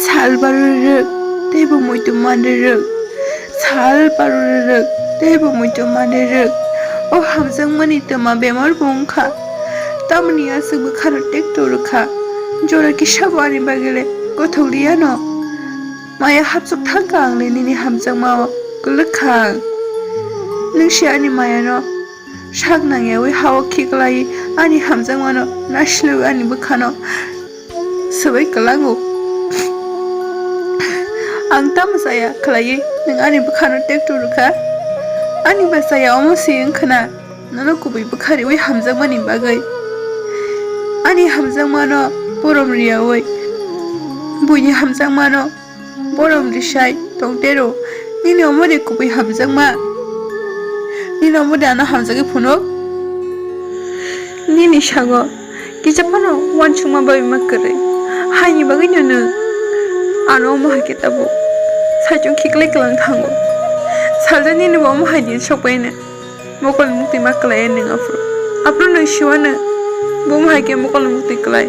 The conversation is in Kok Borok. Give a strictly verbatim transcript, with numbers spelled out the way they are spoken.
Sal barwi rwk, teibo muitu manwi rwk. Sal barwi rwk, teibo muitu manwi rwk. O hamjakmani twma bemar bo wngkha. Tamoni aswk bwkhano tekto rwkha. Jora kisa bo ani bagwi le kothok liyano. Maya hapsuk thangkha ang le nini hamjakma o kwlwk kha ang. Nwng se ani mayano sak nangyawi ha-o khiklai ani hamjakmano naislewi ani bwkhano swbai kwlango. Ang tamo chaya khlaiwi nwng ani bwkhano tekto rwkha? Ani ba chaya omo se wngkhwna nono kubui bwkha riwi hamjakmani bagwi. Ani hamjakmano borom riyawi buini hamjakmano borom risai tongtero. Nini omo de kubui hamjakma? Nini omo de ano hamjagwi phunuk? Nini sago kisa phano uansukma bai ma kwrwi. Haini bagwino nwng ano omo hai khe tabuk saichung khiklai kwlang thango. Salsa nini bo omo hai din sokbaino. Mokol mukti ma kwlai nwng aphuru. Aphuru nwng siwano bo omo hai khe mokol mukti kwlai.